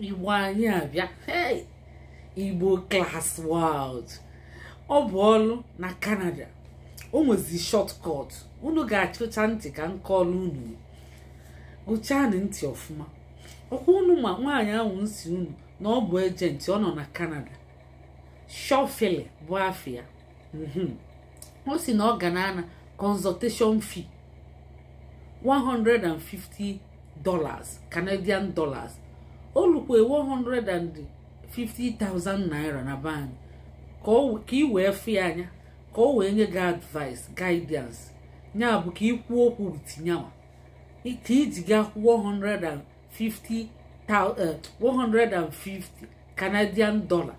Igbo anyị abịa. Hey! Igbo Class World, ọ bụ ọlụ na Canada. O nwezi shortcut unu ga-achụcha ntị ka nkọlụ unu. Gụchanụ ntị ọfụma. Ọkwa unu ma nwaanyị ahụ nsi unu na ọ bụ agent, ọ nọ na Canada. Shọfili bụ afịa. Ọ si na ọ ga na-ana consultation fee $150 Canadian dollars. O lukwe 150,000 naira na be anyị, ka ị wee fụ ya anya, ka o wee nye gị advice, guidance, ya bụ ka ị kwuo okwu with nyawa, ka iji ga 150 150 Canadian dollar.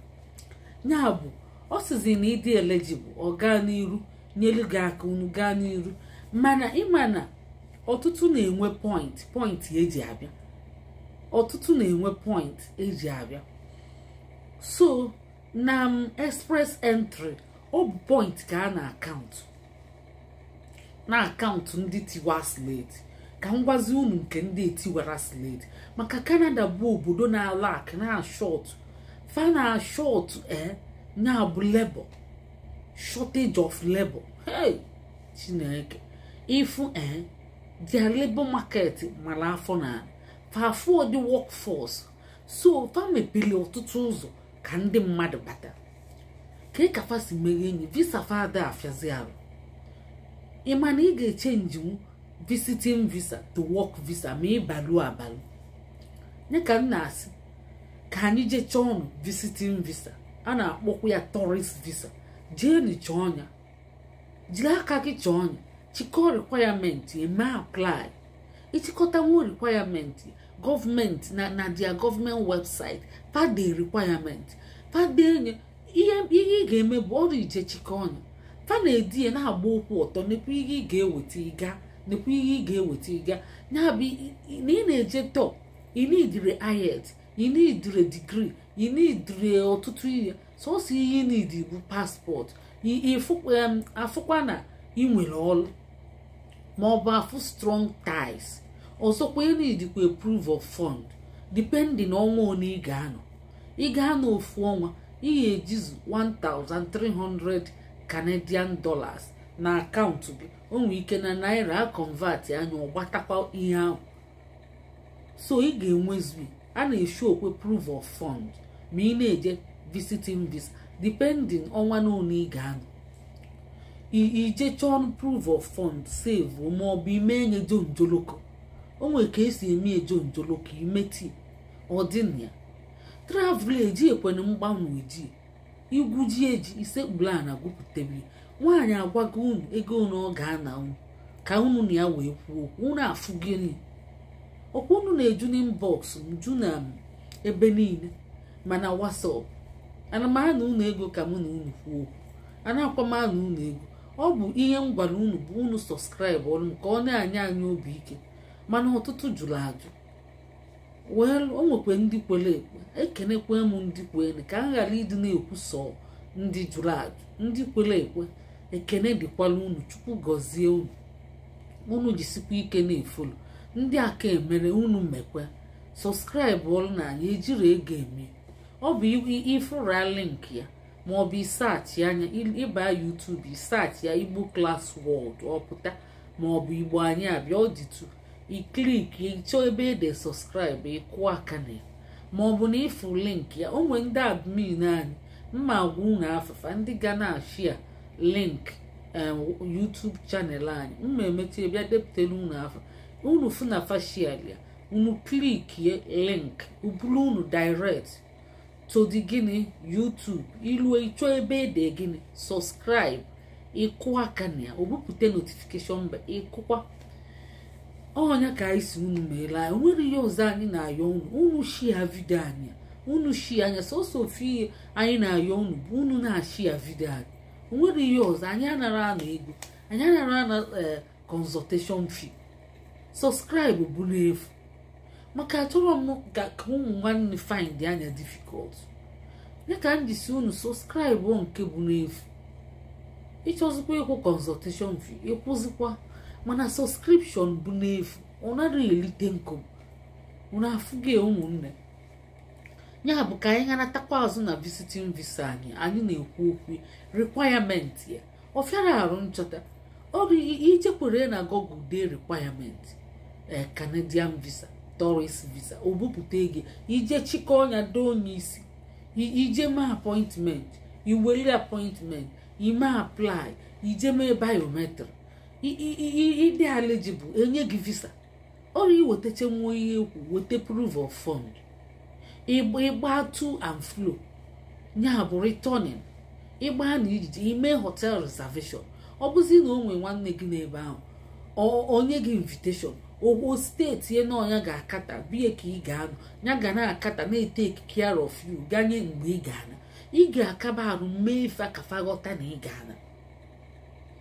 Ya bụ, ọ sizi na ịdị eligible, ọ gaa n'iru nyelu gị aka, unu gaa n'iru. Mana ịma na ọtụtụ na-enwe point eji abịa, ọtụtụ na-enwe point eji abịa. So na m Express Entry, ọ bụ point ka a na account, na account ndị tiwa slate. Ka m gwazi unu nke ndị etiwara slate, maka Canada bụ obodo na-alak na short, fa na short e na-abụ labor shortage of labor. Hey, Chineke! Ifu their labor market mara afọ na fa afọ the workforce. So fa mepere ọtụtụ ụzọ ka ndị mmadụ bata. Ka fa si meghe enyi visa, fa ada afiazi arụ. Ị ma na ị ga-echenjinwu visiting visa to work visa ma ị balu abalụ? Nye ka m na-asị ka anyị jee chọọ ọnụ visiting visa, a na-akpọkwa ya tourist visa. Jee chọọ ọnya, jiri aka gị chọọ ọnya, chịkọọ requirement, eme apply. Ịchịkọta nwa requirement gọọmenti na their government website, fade requirement fade nye ihe. Ihe ị ga-eme bụ ọrụ ije chịkọ ọnya. Fa na-edi ya na-agba okwu ọtọ, nekwa ihe ị ga-eweta ịga, nekwa ihe ị ga-eweta ịga. Ya bụ na ị na-eje tọ, ị nidire IELTS, ị nidire degree, ị nidire ọtụtụ ihe. Sọsọ ihe ị nidi bụ passport, afụkwa na ị nwere ọrụ, ma ọ bụ afụ strong ties. Ọzọkwa, ị nidikwa proof of fund, depending ọnwa one ị ga-anọ. Ị ga-anọ ofu ọnwa, ị ga-ejizu 1300 Canadian dollars na akaụntụ gị. O nwere ike na naira a convert anya, ọ gbatakwa ihe ahụ. So ị ga-enwezu, a na-eshu okwe proof of fund ma ị na-eje visiting visa, depending ọnwa na one ị ga-anọ. Ije chọọ proof of fund, save, ma ọ bụ ime enye jonjoloko. O nwere ka esi eme ejonjoloko, imeti ọdịna ya travel eji ekwene mgbanwe eji igwu ji eji isekpuru a na gwupụtabi. Nwaanyị agwago unu ego unu ọ ga-ana unu ka unu na ya wee kwuo okwu. Unu afụ gịnị? Ọkwa unu na-eju n'inbox m, ju na ebe niile, mana WhatsApp. Ana m ana unu ego ka mụ na unu kwuo okwu? Ana akwa m ana unu ego? Ọ bụ ihe m gwara unu bụ unu subscribe ọrụ m ka ọ na-anye anyị obi ike. Mana ọtụtụ jụrụ ajụ. Well, o nwekwe ndị kwere ekwe, ekenekwe m ndị kwere, ka m ghara ịdị na-ekwu sọ ndị jụrụ ajụ. Ndị kwere ekwe, ekene dịkwala unu. Chukwu gọzie unu. Unu jisikwa ike na-efollow ndị aka emere unu mekwe subscribe ọrụ na anyị. Ejiri ego eme. Ọ bụ ịfụra link ya, ma ọ bụ isearch anya, ịba YouTube, isearch ya Igbo Class World, ọpụta, ma ọ bụ Igbo anyị abịa, ọ dịtụ. Iclick, ịchọọ ebe ede subscribe, ịkụ aka na ya, ma ọ bụ na ịfụ link ya. O nwee ndị admin anyị mma agwa unu afafa, ndị ga na-ashare link YouTube channel anyị. Mma emechi bịa depụtara unu afa unu. Fụ na fa share ya, unu clickie link, ubulu unu direct to the gịnị? YouTube. Ilu ịchọ ebe ede gịnị? Subscribe. Ịkụ aka na ya, o bupụta notification bell, ịkụkwa ọnya. Ka anyị si unu meela anyị, onwere ihe ọzọ anyị na-ayọ unu. Unu share video anyị, unu share anya. Sọsọ ofu ihe anyị na-ayọ unu bụ unu na-ashare video anyị. Onwere ihe ọzọ. Anyị anara ana ego, anyị anara ana consultation fee. Subscribe bụ n'efu, maka achọrọ m ka ụmụ nwanne find anya difficult. Ya ka m jisi unu subscribe nke bụ n'efu. Ịchọzikwa ịkwụ consultation fee, ịkwụzikwa, mana subscription bụ n'efu, ọ nara elite nkụ. Unu afụghị, ụmụnne? Ya bụ, ka anyị ghanatakwa azụ na visiting visa anyị. Anyị na-ekwu okwu requirement ya. Ọ fịara arụ nchọta. Ọ bụ ijekwere na Google dee requirement Canadian visa, tourist visa, o bupụta ego. Ije chịkọ ọnya doo onye isi, ije mee appointment, iweli appointment, ime apply, ije mee biometric, ịdị eligible, enye gị visa. Ọrụ iwetacha nwa ihe ekwu, weta proof of fund, ịgba to and fro, ya bụ returning, ịgba na ijiji, ime hotel reservation. Ọ bụzi na o nwee nwanne gị n'ebe ahụ, onye gị invitation, ogbo steeti ya na ọnya ga-akata bie ka ị ga-anọ, ya ga na-akata na-etake care of you ganye mgbe ị ga-ana. Ị ga-akaba arụ mee ife ka fa ghọta na ị ga-ana.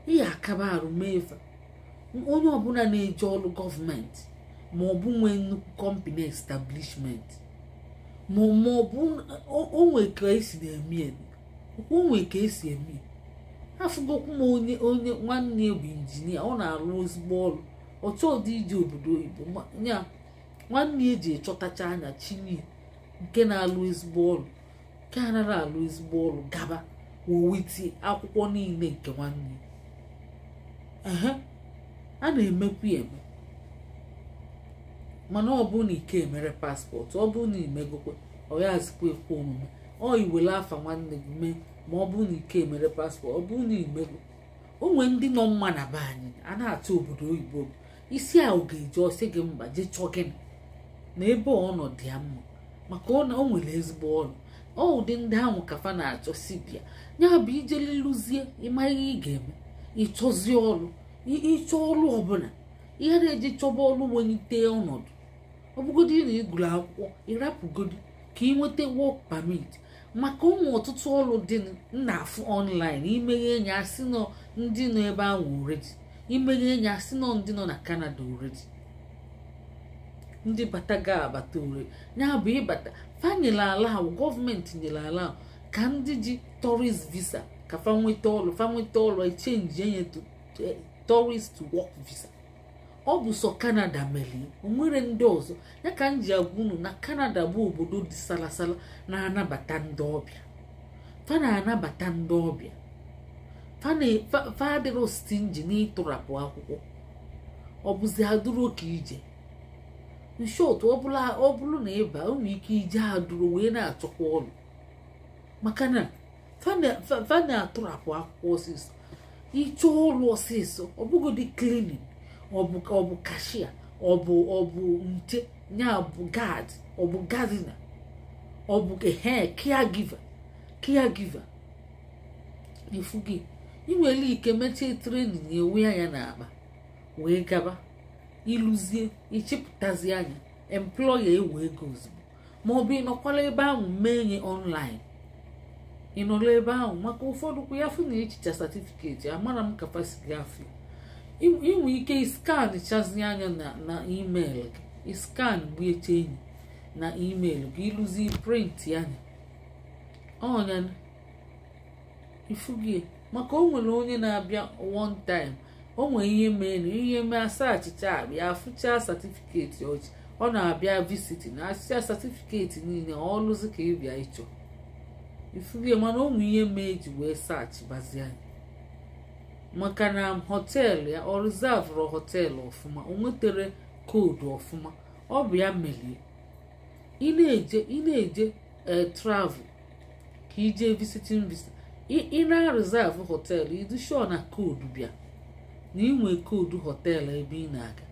Ị ga-akaba arụ mee ife. Onye ọbụla na-eje ọrụ gọọmenti, ma ọ bụ nwee nnukwu company establishment, ma ọ bụ onwe ka esi na-eme eme, onwe ka esi eme. Afụgokwu m onye nwanne bụ injinia, ọ na-arụ ezigbo ọrụ, ọ chọọ dị ije obodo oyibo. Ya nwanne eji echọtacha anya chinye nke na-alụ ezigbo ọrụ, nke anaghị alụ ezigbo ọrụ, gaba wowiti akwụkwọ niile nke nwanne. Ehe, a na-emekwu ya eme. Mana ọ bụ na ike emere passport, ọ bụ na imegokwe, ọ ya azikwa ekwe omume. Ọ iwere afa nwanne gị mee, ma ọ bụ na ike emere passport, ọ bụ na imego. O nwee ndị nọ mma na be anyị a na-atụ obodo oyibo isi a, ọ ga-eji ọsị gị mba, jee chọọ gịnị na ebe ọ nọ dị ya mma, maka ọ na o nwere ezigbo ọrụ. Ọ ụdị ndị ahụ kafa na-achọ si bịa. Ya bụ, ije lụzie, ịma ihe ị ga-eme, ịchọzie ọrụ, ịchọ ọrụ ọbụla, ihe na-eji chọba ọrụ welite ọnọdụ. Ọ bụgodị na ịgụrụ akwụkwọ, ịrapụgodi ka ị nweta work permit, maka ụmụ ọtụtụ ọrụ dị na-afụ online. Imeghe enyi, asị nọ ndị nọ ebe ahụ already. Imeghe enyi, asị nọ ndị nọ na Canada already, ndị bata ga abata already. Ya bụ, ịbata, fa nyere ala ahụ, gọọmenti nyere ala ahụ ka ndị ji tourist visa ka fa nweta ọrụ, fa nweta ọrụ, echange enye to tourist to work visa. Ọ bụ sọ Canada merie, o nwere ndị ọzọ. Ya ka m ji agwa unu na Canada bụ obodo dị salasala na-anabata ndị ọbịa. Fa na-anabata ndị ọbịa, fa adịrọ stingy n'ịtụrapụ akwụkwọ. Ọ bụzi adụrụ ka ije. In short, ọ bụrụ na ịba, o nwere ike ije adụrụ wee na-achọkwa ọrụ, maka na fa na-atụrapụ akwụkwọ ọsịsọ. Ịchọ ọrụ ọsịsọ, ọ bụgodị cleaning, ọ bụ cashier, ọ bụ nche, ya bụ guard, ọ bụ gardener, ọ bụ ehe caregiver. Ifu gị, ị nwere ike mechie training, ewe anya n'akpa wee gaba. Ịlụzie, ịchịpụtazi anya, employer ewe ego ozugbo. Ma ọ bụ ịnọkwala ebe ahụ mee nye online, ị nọrọ ebe ahụ. Maka ụfọdụ kwa ya fụ na echicha certificate, amara m kapasi gị afọ. Inwe ike scan chazi anya na email gị, scan gbueche enyi na email gị, ịlụzi print anya ọnya ifugie. Maka o nwere onye na-abịa one time, o nwere ihe mee, ihe mee asa achịcha abịa, afụcha certificate ọchị. Ọ na-abịa visiting, achịcha certificate niile ọlụzi ka ị bịa ịchọ ifugie. Mana o nwere ihe mee eji wee search bazie anya, maka na hotel ya, ọ reserverụ hotel ọfụma, o nwetere code ọfụma. Ọ bụ ya merie. Ị na-eje travel ka ije visiting visa, ị na-reserve hotel, ịdị sure na code bịa, na inwe code hotel ebe ị na-aga.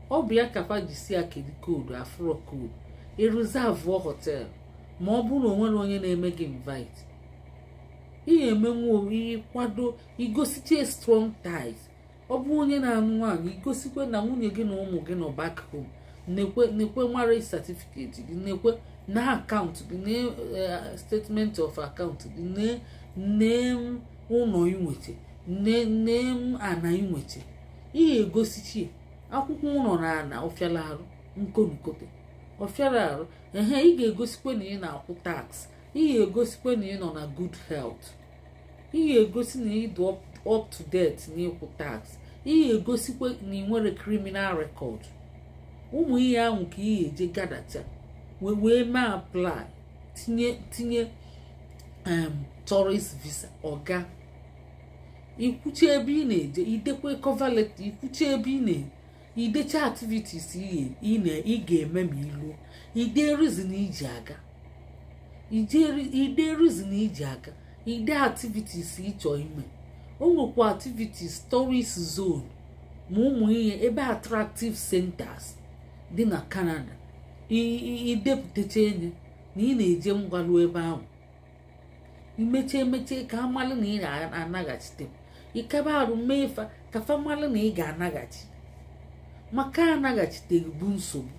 Ọ bụ ya ka fa ji si ya kedu code afụrọ code ị reserve hotel. Ma ọ bụrụ na o nwere onye na-eme gị invite, ị ga-emenwu ihe kwado, igosiche strong ties. Ọ bụ onye na-anụ nwaanyị, igosikwe na nwunye gị na ụmụ gị nọ back home, nekwe nekwe marriage certificate gị, nekwe na account gị, na statement of account gị, ne ụlọ inwete, ne ana inwete. Ị ga-egosichi akwụkwọ ụlọ na ana ọfịara arụ nkonukote ọfịara arụ. Ehe, ị ga-egosikwe na ị na-akwụ tax, ị ga-egosikwe na ị nọ na good health, ị ga-egosi na ị dị up to date n'ịkwụ tax, ị ga-egosikwe na ị nwere criminal record. Ụmụ ihe ahụ ka ị ga-eje gadacha wee mee apply. Tinye tinye tourist visa, ọga ikwuchi ebe ị na-eje, idekwe cover letter, ikwuchi ebe ị na idecha activities ị ga-eme ma iluo, ide reason iji aga, ide reason iji aga, ide activities ịchọ ime. O nwekwa activities, tourist zone, ma ụmụ ihe ebe attractive centers dị na Canada. Idepụtacha enye na ị na-eje ngwalu ebe ahụ, imeche emeche ka amalụ na ị na-anaghachite. Ịkaba arụ mee fa ka fa malụ na ị ga-anaghachi, maka anaghachiteghị bụ nsogbu.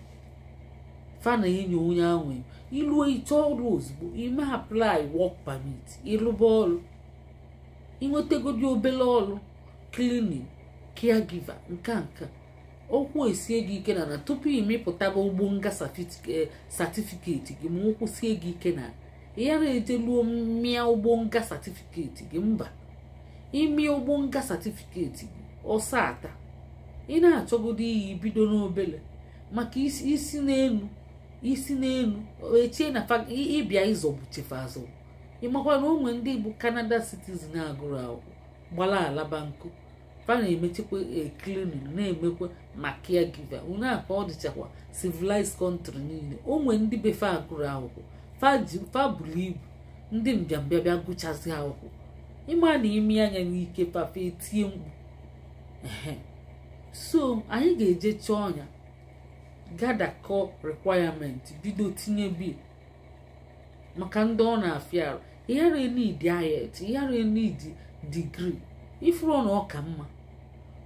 Fa na-enyo onye ahụ. Iluo, ịchọ ọrụ ozugbo, ime apply work permit, ịlụba ọrụ, inwetegodi obere ọrụ, cleaning, caregiver, nka nka. Okwu esie gị ike na tupu ịmịpụtaba ụgbọ nga certificate gị, ma ụkwụ sie gị ike na ya na-ejeluo mmịa ụgbọ nga certificate gị. Mba, ime ụgbọ nga certificate gị ọsọ ata. Ị na-achọgodo iyi bido n'obele, maka isi n'elu, isi n'elu echie na ịbịa ịzọgbu chefe azọgbu. Ịmakwa na onwe ndị bụ Canada citizen agụrụ akwụkwọ gbara alaba nkụ, fa na-emechekwa cleaning, na-emekwa ma caregiver. Unu a ka ọ dịchakwa civilized country niile. Onwe ndị befe agụrụ akwụkwọ, fa buru ibu, ndị mbịambịa bịa gụchazi akwụkwọ. Ịma na imi anya n'ike fafe etie mkpu. So anyị ga-eje chọọ ọnya, gadakọ requirement, bido tinye bi maka ndị ọ na-afịa arụ. Ịghara need IELTS, ịghara need degree. Ifuru na ọka mma,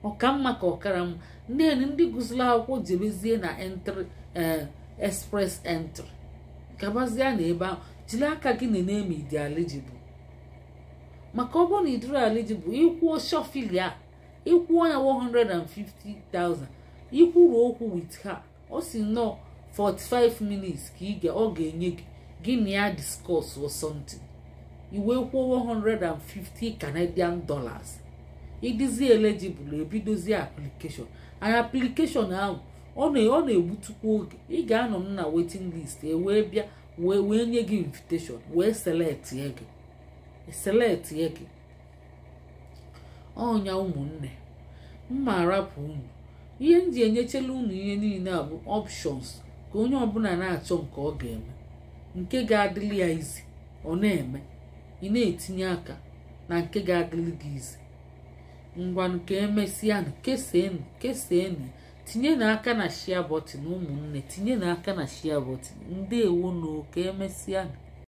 ọka mma ka ọkara mma. Then ndị gụsịrị akwụkwọ jebezie na entry, express entry, gabazie na ebe ahụ. Jiri aka gị nene ma ịdị eligible, maka ọ bụrụ na ịdịrị eligible, ịkwụọ shọfili a, ịkwụọ ya 150,000. Ikwuru okwu with her, ọ si nnọọ 45 minutes ka ị ga ọ ga-enye gị, gị na ya discuss or something, i wee kwụọ 150 Canadian dollars. Ịdịzi eligible, ebidozie application. And application ahụ ọ na-egbutukwa oge. Ị ga-anọ na waiting list, e wee bịa wee nye gị invitation, wee select ye gị, select ye gị. Ọnya ụmụnne mma, arapụ unu. Ihe m ji enyechela unu ihe niile a bụ options, ka onye ọbụla na-achọ nke ọ ga-eme, nke ga-adịrị ya izi, ọ na-eme. Ị na-etinye aka na nke ga-adịrị gị izi. Ngwanụ, ka emesịanụ. Kesenụ, kesenụ, tinye n'aka na share button. Ụmụnne, tinye n'aka na share button. Ndewo, ka emesịanụ.